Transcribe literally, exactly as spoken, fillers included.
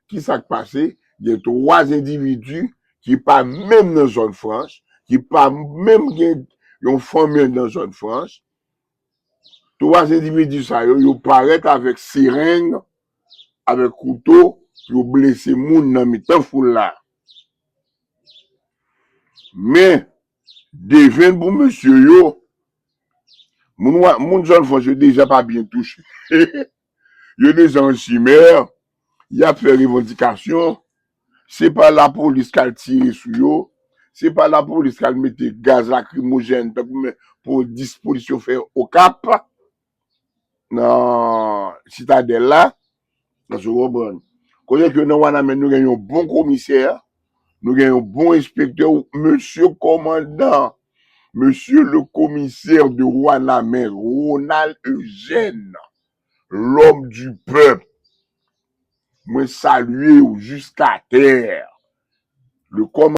Ki sa k pase? Gen twa endividi ki pa menm nan zòn franch, ki pa menm gen yon fanmi nan zòn franch. Twa endividi sa yo, yo parèt avèk sereng, avèk kouto, pou yo blese moun nan mitan foul la. Men, devenn pou mesye yo, moun, moun zòn franch yo deja pa byen touche. Yo deja an chimè, y ap fè revandikasyon. Se pa lapolis k al tire sou yo, se pa lapolis k al mete gaz lakrimojèn tankou men pou dis polis yo fè Okap, nan Sitadèl la. Èske w konprann? Kote ke nan Wanament nou gen yon bon komisè, nou gen yon bon enspektè, mesye kòmandan, mesye le commissaire de Wanament, Ronald Eugène, l'homme du peuple. Mwen salye w jiska tè. Le kòmandan